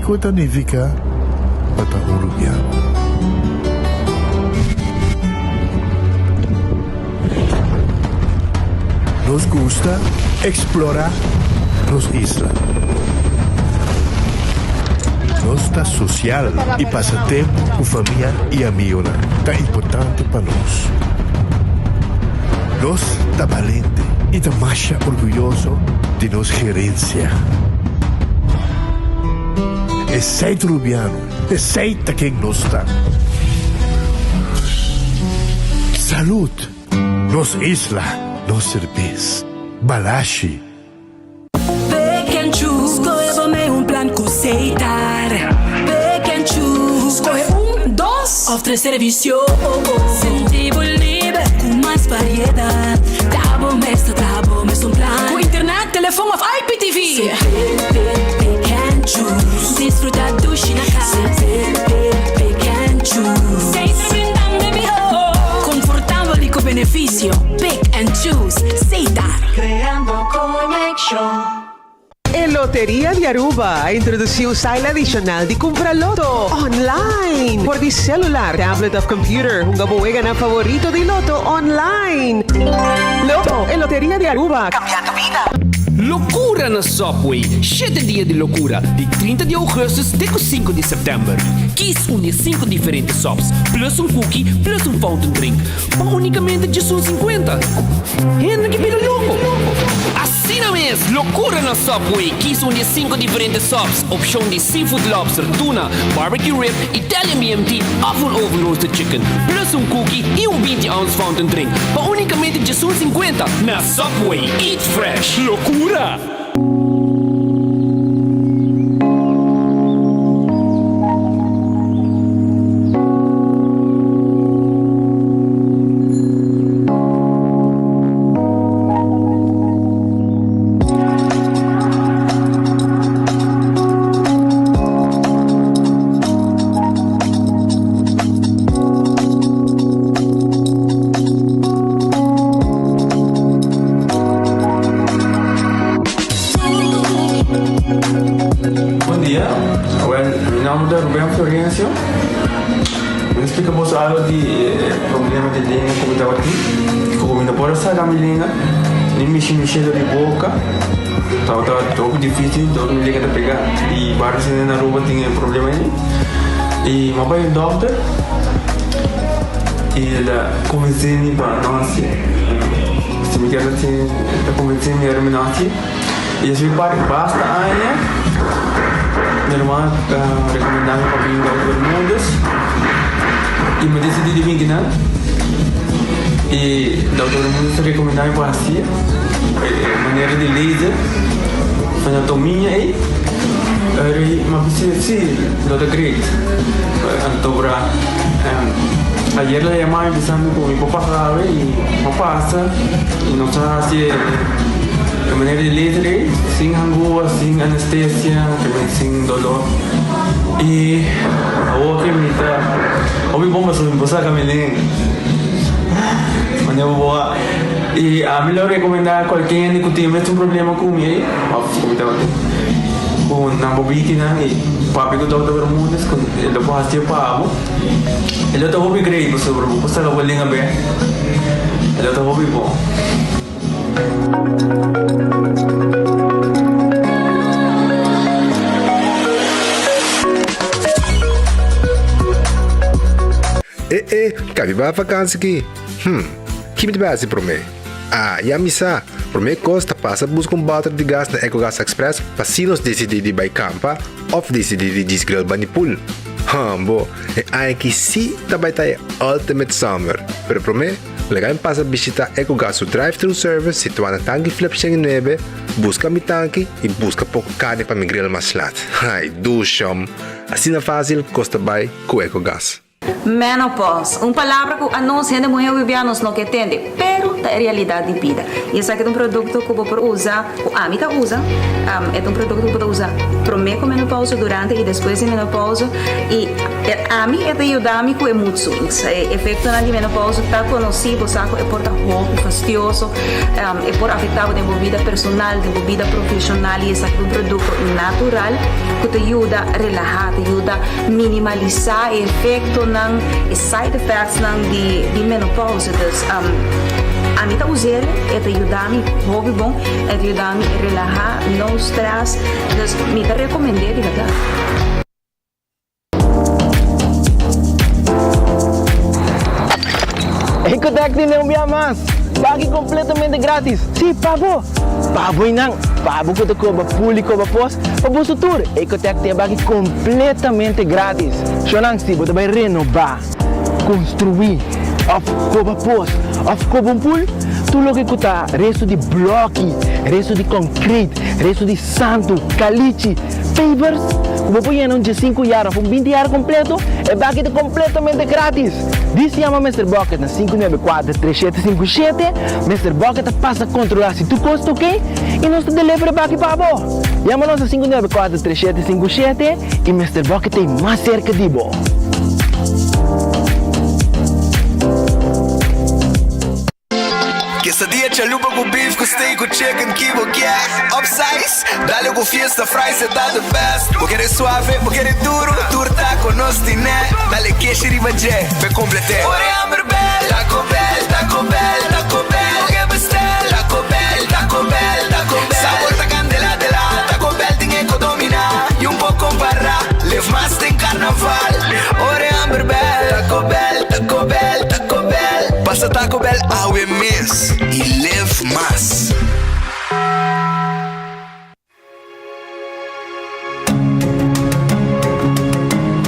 kiko ta nifiká pa ta un rubiano. Nos gusta eksplorá nos isla. Nos ta sosial i pasa tempu ku famia i amigonan ta importante pa nos. Nos ta balente i ta masha orguyoso di nos gerensia. Esei ta Rubiano, esei ta ken nos ta. Salud! Nos isla, nos serbes. Balashi. Pick and choose, skohe bo mee un plan ku Setar. Pick and choose, skohe un, dos òf tres servisio. Sinti bo liber ku mas variedat. Ta bo mes ta traha bo mes un plan. Ku internet, telefon òf IPTV. Pick, pick, pick and choose. Disfruta dushi na kas. Pick, pick, pick and choose. Setar brindando e mihó. Konfortabel i ku benefisio. Pick and choose. Setar. Creando conexion. E Loteria di Aruba a introduci un style adicional di cumpra loto online for di celular, tablet of computer. Hunga bo weganan favorito di loto online. Loto, e Loteria di Aruba, cambiando bida. Locura na Subway! Shete dia di locura, di 30 di augustus te cu 5 di september. Kies un di e 5 diferente subs, plus un cookie, plus un fountain drink. Pa unicamente djesun 50. Hende ke bira loko! Asina mes! Locura na Subway! Kies un di e 5 diferente subs, opcion di seafood lobster, tuna, barbecue rib, Italian BMT of un oven roasted chicken, plus un cookie y un 20 ounce fountain drink pa unicamente djesun 50 na Subway! Eat fresh! Locura! Bon dia, well mi nomber ta Ruben Florencio. Mi ta splika boso algo di e problema di lenga ku mi tabatin, ku mi no por a saka mi lenga ni mishi mi shelo di boka. Tabata hopi dificil, dor mi lenga ta pega i varios hende na Aruba tin e problema ei. I mi a bai un dokter i el a konvensé mi pa no hasié. Si mi kier hasié, el a konvensé mi ora mi no hasié. I así pa basta aña mi ruman a rekomendá mi pa bin Dokter Bermudez i mi a disidí di bin kinan. I Dokter Bermudez a rekomendá mi pa hasié e manera di laser anatomia ei. Eri mi a bisa si lo ta great. Anto bra ayer el a yama mi bisa mi ku mi por pasa awe i mi a pasa i nos a hasi e manera di laser ei sin hangua, sin anestesia, sin dolor. I awor ke mi ta hopi bon pasobra mi por saka mi lenga. Manera bo a i ami lo rekomendá kualke hende ku tin e mesun problema ku mi ei òf ku mi tabatin ku nan por biki nan i papia ku Dòkter Bermudez ku e lo por hasié pa bo. E lo ta hopi great pasobra bo por saka bo lenga bèk. E lo ta hopi bon. E e, kabi ba vakansi ki? Hm, ki mi ta bai hasi promé? Ah, ya mi sa! Promé kos ta pasa buska un bòter di gas na Ecogas Express pa si nos disidí di bai kampa òf disidí di djis grill bani pool. Hambo, e aña ki sí ta bai ta e ultimate summer! Pero promé, Laga mi pasa bishita Ecogas su drive-thru service situá na Tanki Flip 109, buska mi tanki i buska poko karni pa mi grill mas lat. Ai, dushom! Asina fásil kos ta bai ku Ecogas. Menopause, un palabra ku anos hende muhé hopi nos no ke tende, pero ta e realidat di bida. I esaki ta un produkto ku bo por usa, ku ami ta usa, e ta un produkto ku bo ta usa promé ku menopause, durante i despues di menopause, i ami e ta yuda mi ku e mood swings. E efektonan di menopause ta konosí, bo sa ku e por ta hopi fastioso, e por afektá bo den bo bida personal, den bo bida profeshonal i esaki ta un produkto natural ku ta yuda relahá, ta yuda minimalisá e efektonan, e side effectsnan di di menopause. Dus ami ta us'el, e ta yuda mi hopi bon, e ta yuda mi relahá, no stress, dus mi ta rekomend'é di bèrdat. Ecotec tene un bia mas! Pagi completamente gratis! Si, pa bo! Pa bo y nan! Pa bo cu ta coba pul y coba pos, pa boso tur! Ecotec tin e baki completamente gratis! Shonan, si bo ta bay renoba, construi, of coba pos, of coba un pul, tur loke cu ta resto di bloki, resto di concrete, resto di santu, kalichi, pavers, ku bo por yena un diesinku yar òf un binti yar kompleto, e baki ta kompletamente gratis! Dis yama Mister Bucket na 594 3757, Mister Bucket ta pasa kontrolá si tur kos ta oke i nos ta deliver e baki pa bo! Yama nos na 594 3757 i Mister Bucket ta ei mas serka di bo! Quesadilla chalupa cu beef cu steak cu chicken ki bo kier Upsize, dale cu fiesta fries e ta the best Bo kere suave, bo kere duro, tur taco nos tine Dale keshi riba dje, p'e complete Ora e hamber bel, Taco Bell, Taco Bell, Taco Bell Bo ke bestel, Taco Bell, Taco Bell, Taco Bell Sabor ta candela de la, Taco Bell tin e co domina Y un por compara, live mas den carnaval Ora e hamber bel, Taco Bell, Taco Bell, Taco Bell Pasa Taco Bell awe mes y live mas.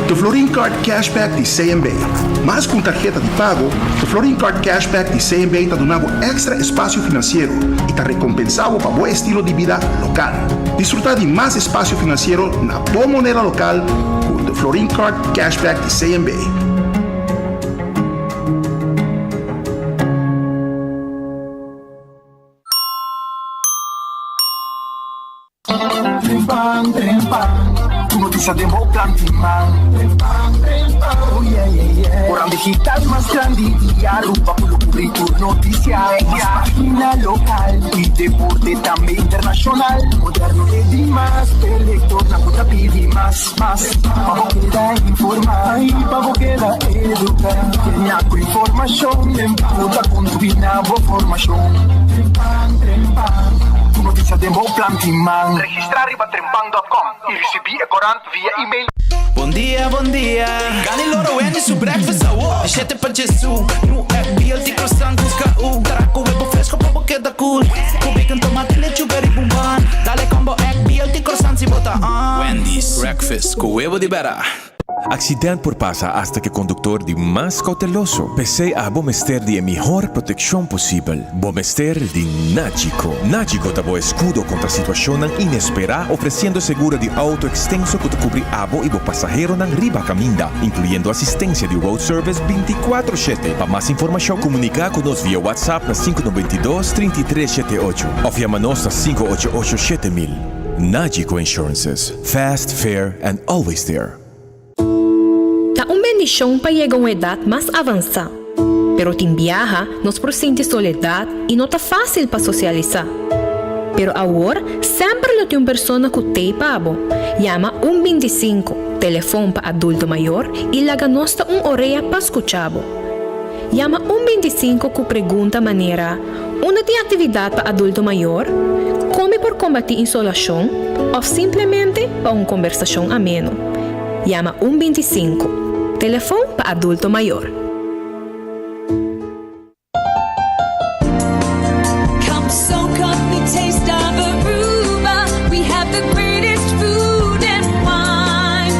The Florin Card Cashback di CMB. Mas ku un tarheta di pago, The Florin Card Cashback di CMB ta duna bo èkstra espasio finansiero i ta rekompensá bo pa bo estilo di bida lokal. Disfrutá di mas espasio finansiero na bo moneda lokal ku The Florin Card Cashback di CMB. Trempan, trempan, ku notisia den bo kant di man. Trempan, trempan, oh yeah, yeah, yeah. Koran digital mas grandi di Aruba ku lo kubri tur notisia. Mas pagina lokal i deporte tambe internashonal. Moderno te dimas, p'e lektornan ku ta pidi mas. Mas pa bo keda informá i pa bo keda eduká. Kenia ku informashon den bo ta kontribuí na bo formashon. Trempan, trempan, ku notisia den bo plan di man. Registrá riba trempan dòt kòm i risibí e korant via email. Bon dia, bon dia. Gani loro Wendy su breakfast awo. Di shete pa djesu. New egg, BLT croissant ku KU. Tara ku webo fresco pa bo keda cool. Ku bacon, tomate, lechuga riba un bun. Dale combo egg, BLT croissant si bo ta on. Wendy's Breakfast ku webo di bera. Accident por pasa hasta cu e conductor di mas cauteloso. P'esey abo mester di e mihor proteccion posibel. Bo mester di Nagico. Nagico ta bo escudo contra situacionnan inespera, ofreciendo seguro di auto extenso cu ta cubri abo y bo pasaheronan riba caminda, incluyendo asistencia di road service binticuatro shete. Pa mas informacion, comunica cu nos via WhatsApp na sinku noventa i dos, trinta i tres shete ocho of yama nos na sinku ocho ocho shete mil. Nagico Insurances, fast, fair and always there. Ta un bendishon pa yega un edat mas avansá, pero tin biaha nos por sinti soledat i no ta fásil pa sosialisá. Pero awor semper lo tin un persona ku t'ei pa bo. Yama un bintisinko, telefon pa adulto mayor, i laga nos ta un orea pa skucha bo. Yama un bintisinko ku pregunta manera, Unda tin aktividat pa adulto mayor? Kon mi por kombatí insolashon? Òf simplemente pa un kombersashon ameno. Yama un bintisinko, telefon pa adulto mayor. Come soak up the taste of Aruba. We have the greatest food and wine.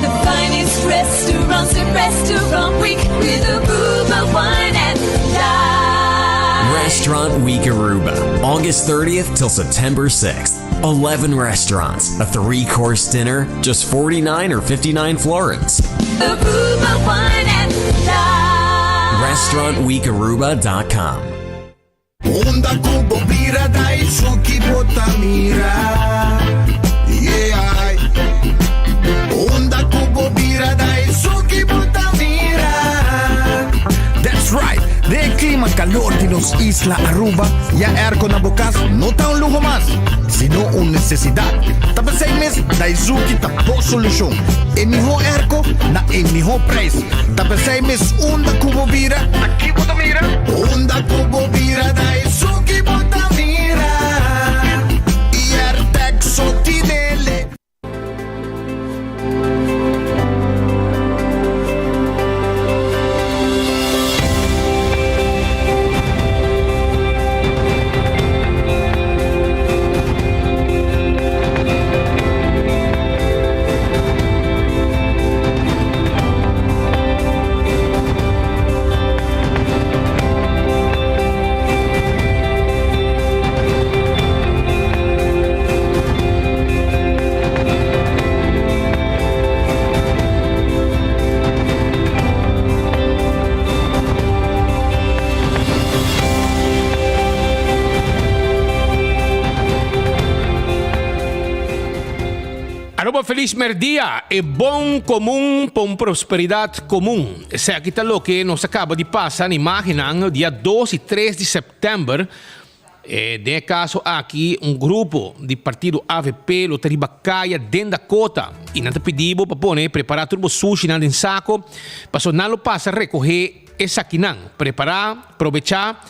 The finest restaurants at Restaurant Week with Aruba Wine and Dine. Restaurant Week Aruba, August 30th till September 6th. 11 restaurants, a three course dinner, just 49 or 59 florins. Aruba Wine and Dine. RestaurantWeekAruba.com. Unda ku bo bira Daisuki bo ta mira Yeah Unda ku bo bira Daisuki bo ta mira That's right! Den e klima kalor di nos isla Aruba, ya airco na bo kas no ta un luho mas, sino un nesesidat. Ta p'esei mes Daizuki ta bo solushon. E mihó airco na e mihó prijs. Ta p'esei mes unda ku bo bira, Ta ki bo ta mira? Unda ku bo bira Daisuki bo ta mira Airtec so tinele. Aruba Feliz Merdia, e bon comun pa un prosperidad comun. Esaki ta loke nos a caba di pasa na imagennan dia dos y tres di september. Den e caso aki un grupo di partido avp lo ta riba caya den Dakota y nan ta pidi bo pa pone prepara tur bo sushinan den saco pasobra nan lo pasa recoge esakinan. Prepara, probecha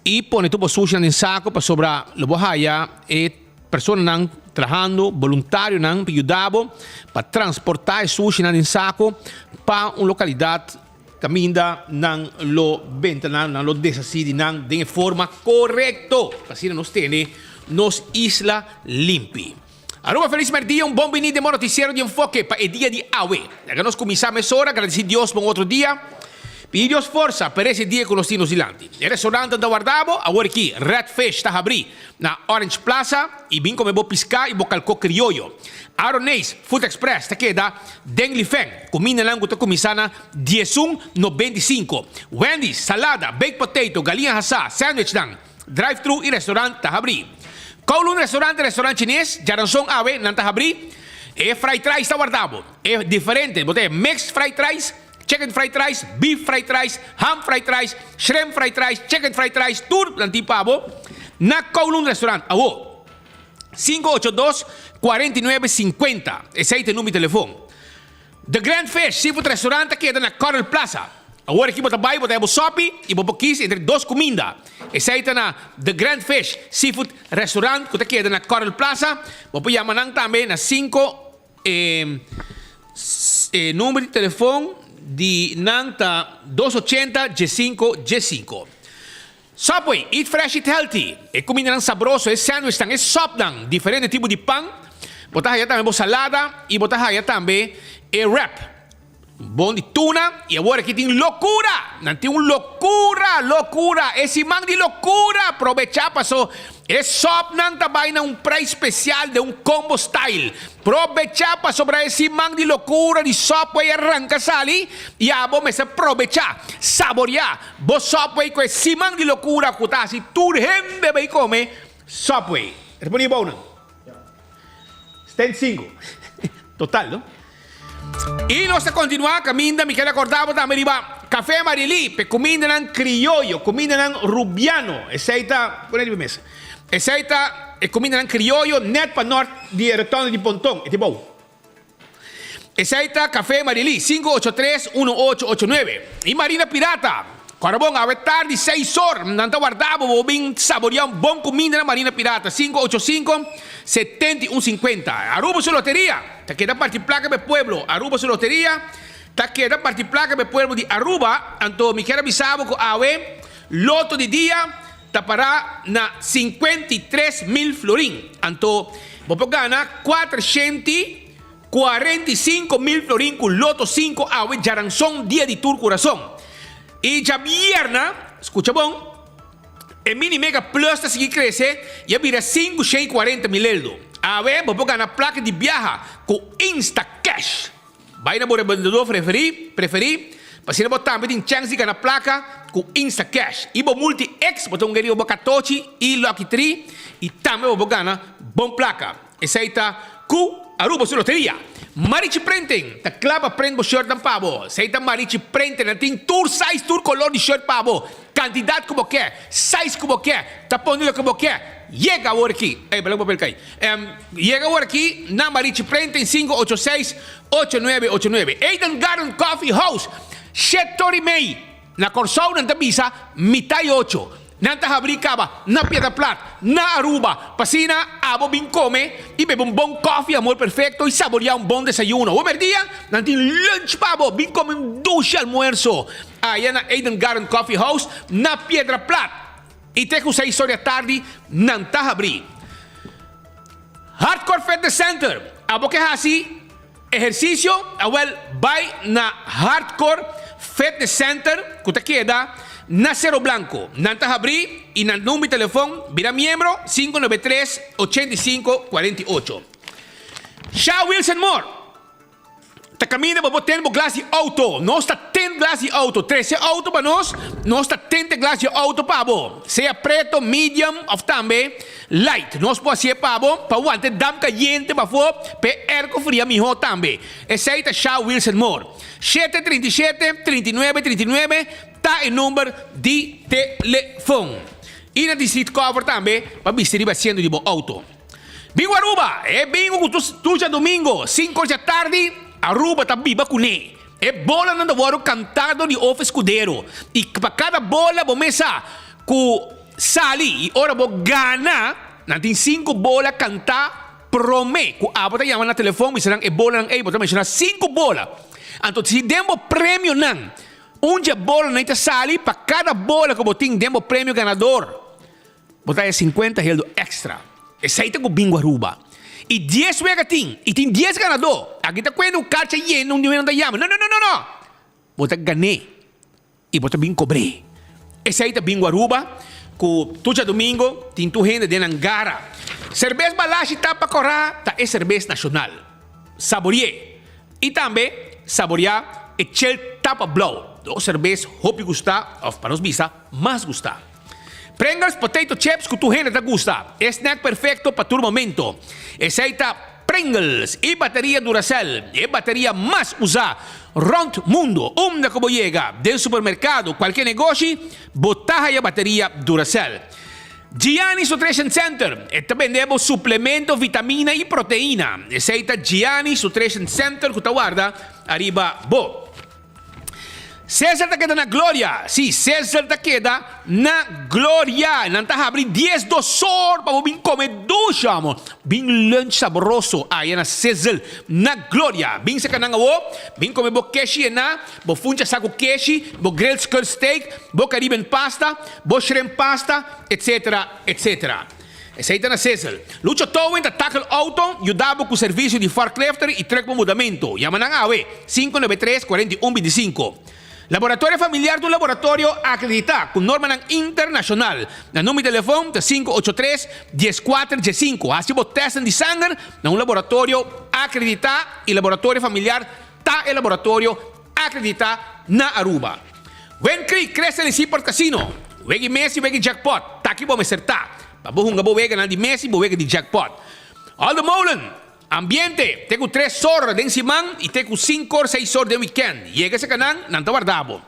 y pone tur bo sushinan den saco pasobra lo bo haya e Personanan trahando, boluntarionan pa yuda bo pa transportá e sushinan den sako pa un lokalidat kaminda nan lo benta nan, nan lo deshasí di nan den e forma korekto pa asina nos tene nos isla limpi. Aruba Felis Merdia, un bon bini den bo notisiero di Enfoke pa e dia di awe. Laga nos kuminsá mesora, gradisí Dios pa un otro dia. Pidi Dios forsa pa resi e dia ku nos tin nos dilanti. E restaurantnan ta warda bo, awor aki Red Fish ta habrí. Na Orange Plaza y bin come bo pisca y bo calco crioyo. Aroneis Food Express ta keda den Lifen. Cumindanan cu ta cuminsa na diesun 95. Wendy's, salada, baked potato, galiña hasa, sandwichnan, drive thru y restaurant ta habri. Kowloon Restaurant y restaurant chines, djaranson awe nan ta habri. E fried rice ta warda bo. E diferente, bo ta e mixed fried rice, Chicken fried rice, beef fried rice, ham fried rice, shrimp fried rice, chicken fried rice, tur nan tin pa bo na Kowloon Restaurant. Awo, 582 49 50, esei ta e number di telefon. The Grand Fish Seafood Restaurant ta keda na Coral Plaza. Awor aki bo ta bai, bo ta haya bo sopi y bo por kis entre dos cuminda. Esei ta na The Grand Fish Seafood Restaurant cu ta keda na Coral Plaza. Bo por yama nan tambe na cinco E e number di telefon di nan ta dos ochenta diesinco diesinco. Subway, eat fresh eat healthy. E cumindanan sabroso, e sandwichnan, e sopnan, diferente tipo di pan. Bo ta haya tambe bo salada y bo ta haya tambe e wrap. Bon di tuna y awor aki tin locura! Nan tin un locura, locura! E siman di locura! Probecha paso e sopnan ta bay na un prijs special den un combo style. Probecha pasobra e siman di locura di Subway a ranca sali y abo mester probecha, saborea bo Subway cu e siman di locura cu ta haci tur hende bay come Subway. E ta pone bounan? 75. Total, no? Y nos ta continua caminda, mi ker acorda bo tambe riba Café Marilí, p'e cumindanan crioyo, cumindanan rubiano. Esey ta, pone riba mesa. Esey ta e cumindanan crioyo net pa nort di e rotonde di Ponton, e ti bou. Esey ta Café Marilí, 583 1889. Y Marina Pirata, Kòrda bon, awe tardi seis or, nan ta warda bo, bo bin saborea un bon kuminda na Marina Pirata, 585 71 50. Aruba su loteria ta keda parti plaka pa e pueblo, Aruba su loteria ta keda parti plaka pa e pueblo di Aruba, anto mi kier a bisa bo ku awe loto di dia ta pará na 53,000 florin, anto bo por gana 400. 45,000 florin ku Loto sinku awe djaranson dia di tur kurason. I djabierna, skucha bon, e Mini Mega Plus ta sigui krese i a bira 540,000 eldo. Awe bo por gana plaka di biaha ku Instacash. Bai na bo rebendedor preferí, preferí. Pa asina bo tambe tin chèns di gana plaka ku Instacash. I bo Multi X bo ta hunga riba bo katochi i Lucky Tree i tambe bo por gana bon plaka. Esei ta ku Aruba su loteria. Marichi Printing ta kla pa print bo shirtnan pa bo. Esei ta Marichi Printing. Nan tin tur size, tur kolor di shirt pa bo. Kantidat ku bo ke, size ku bo ke, ta pone loke bo ke. Yega awor aki. Ey, bala ku papel kai. Yega awor aki na Marichi Printing 586 8989. Eden Garden Coffee House, Shetori Mei. Na Kòrsou nan ta bisa mitá i ocho. Nan ta habrí kaba na Piedra Plat, na Aruba, pa asina abo bin kome i bebe un bon kòfi Amor Perfecto i saboriá un bon desayuno. Bo mèrdia nan tin lunch pa bo, bin kome un dushi almuerso aya na Eden Garden Coffee House na Piedra Plat. I te ku seis or di atardi nan ta habrí. Hardcore Fitness Center, abo ke hasi Ehersisio, awel bai na Hardcore Fitness Center ku ta keda na Cerro Blanco. Nan ta habrí i nan number di telefon, bira miembro, 593 85 48. Sha Wilson Moore ta kaminda pa bo tene bo glas di outo. Nos ta tene glas di outo. Trese outo pa nos, nos ta tente glas di outo pa bo. Sea preto, medium òf tambe Light, nos por hasié pa bo pa wanta e dam kayente pafó p'e airco fria mihó tambe. Esei ta Sha Wilson Moore. 7 37 39 39 ta e number di telefon. I na di seat cover tambe pa bisti riba asiento di bo auto. Bingo Aruba! E bingo ku tur djadumingo, sinku or djatardi, Aruba ta biba kuné. E bolanan ta wòrdu kantá dor di Ofe Escudero i pa kada bola bo mes sa ku sali i ora bo gana nan tin sinku bola kantá promé ku abo ta yama na telefon bisa nan e bolanan ei bo ta menshoná sinku bola anto si den bo premionan un dje bolanan ei ta sali pa kada bola ku bo tin den bo premio ganador bo ta haya sinkuenta heldo èkstra esei ta ku bingo Aruba i dies wega tin i tin dies ganadó aki ta kuenta ku karcha yena un di nan ta yama no no no no bo ta gané. I bo ta bin kobr'é. Esei ta bin Aruba ku tur djadumingo tin tur hende den nan gara. Serbes Balashi Tapa Kòrá ta e serbes nashonal. Sabori'é. I tambe saboriá e Chel Tapa Blou, dos serbes hopi gustá òf pa nos bisa mas gustá. Pringles potato chips ku tur hende ta gusta. E snack perfekto pa tur momento. Esei ta. Pringles y bateria Duracell, e bateria mas usa rond mundo. Unda cu bo yega, den supermercado, cualke negoshi, bo ta haya bateria Duracell. Gianni's Nutrition Center, e ta bende bo suplemento, vitamina y proteina. Esey ta Gianni's Nutrition Center cu ta warda ariba bo. Cesar ta keda na gloria. Sí, Cesar ta keda na gloria. Nan ta habri dies dos or pa bo bin come dushi, amo. Bin lunch sabroso aya na Cesar na gloria. Bin saca nan awo, bin come bo keshi yená, bo funcha sa cu keshi, bo grilled skirt steak, bo Caribbean pasta, bo shrimp pasta, etc. Etc. Esei ta na Cecil. Lucho Towing ta tackle auto, yuda bo ku servisio di forklifter i truck pa mudamentu. Yama nan awe, 593 41 25. Laboratorio Familiar ta un laboratorio akreditá ku normanan internashonal. Nan number di telefon ta 583 14 15. Hasi bo tèstnan di sanger na un laboratorio akreditá i Laboratorio Familiar ta e laboratorio akreditá na Aruba. Wen Creek, Crystal y Seaport Casino, Wega y Messi, Wega y Jackpot, Taki bo mester ta pa bo hunga bo weganan di Messi, bo wega di Jackpot. Aldo Molen, Ambiente, te ku tres or den siman y te ku sinku or, seis or den weekend. Yega esaki nan, nan ta warda bo.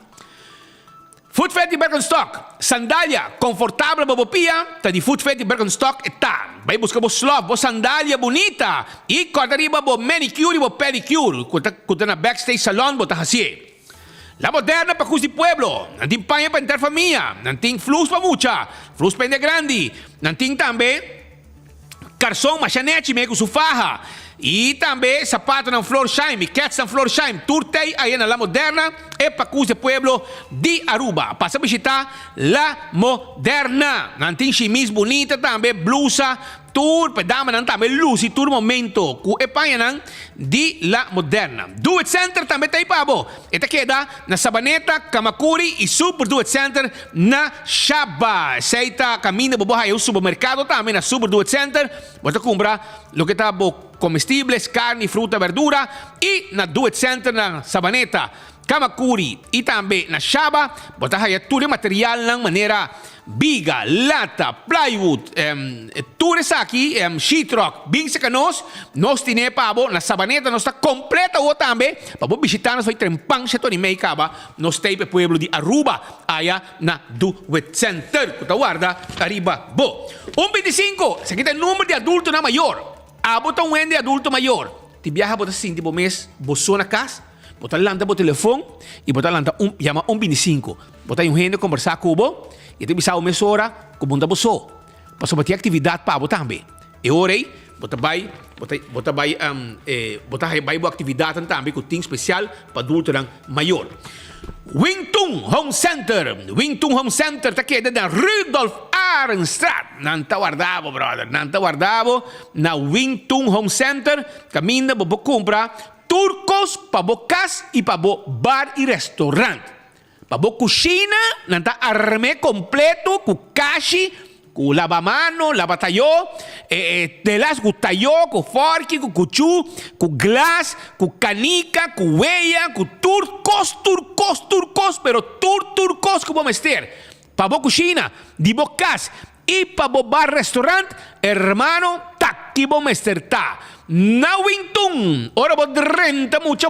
Footfet di Birkenstock, Sandalia konfortabel pa bo pia ta di Footfet di Birkenstock e ta. Bai buska bo slof, bo sandalia bunita y kòrda riba bo manicure y bo pedicure ku ta ku ta na Backstage Salon bo ta hasié. La Moderna pa kus di pueblo, nan tin paña pa henter famia, nan tin flus pa mucha, flus pa hende grandi, nan tin tambe karson masha nechi mee ku su faha i tambe sapatonan Florsheim i kètsnan Florsheim. Tur tei aya na La Moderna e pa kus di pueblo di Aruba. Pasa bishita La Moderna. Nan tin shimis bunita tambe, blusa. Tur pa e damanan tambe lusi tur momento ku e pañanan di La Moderna. Do It Center tambe ta ei pa bo. E ta keda na Sabaneta, Kamakuri i Super Do It Center na Shaba. Esei ta kaminda bo por haya un supermerkado tambe na Super Do It Center. Bo ta kumpra loke ta bo komestibles, karni, fruta, berdura i na Do It Center na Sabaneta. Camacuri y tambe na Shaba, bo ta haya tur e materialnan manera biga, lata, plywood, tur esaki, sheetrock, bin cerca nos, nos tine pa bo. Na Sabaneta nos ta completo awo tambe, pa bo bishita nos fai trempan sheto di mei caba, nos ta e pueblo di Aruba, aya na Do It Center, cu ta warda ariba bo. Un 25, esaki ta e number di adultonan mayor. Abo ta un hende adulto mayor, di biaha bo ta sinti bo mes bo so na cas? Bo ta lanta bo telefon y bo ta lanta un yama un 25. Bo ta hay un hende combersa cu bo y e ta bisa bo mesora cu bo no ta bo so. Pasobra tin actividad pa bo tambe. E ora ey bo ta bay bo ta bo ta bay bo ta hay bay bo actividadnan tambe cu tin special pa adultonan mayor. Wing Tun Home Center Wing Tun Home Center ta keda na Rudolf Arendstraat. Nan ta warda bo brother. Nan ta warda bo na Wing Tun Home Center caminda bo por cumpra Tur kos pa bo kas i pa bo bar i restaurant. Pa bo kushina, nan ta arm'é kompleto ku kashi, ku labamano, labatayó, telas ku tayó, ku fòrki, ku kuchú, ku glas, ku kanika, ku weya, ku tur kos, tur kos, tur kos, pero tur tur kos ku bo mester pa bo kushina, di bo kas I pa bo bar restaurant, hermano, ta ki bo mester ta. Na Wintun, ora bo drenta mucha.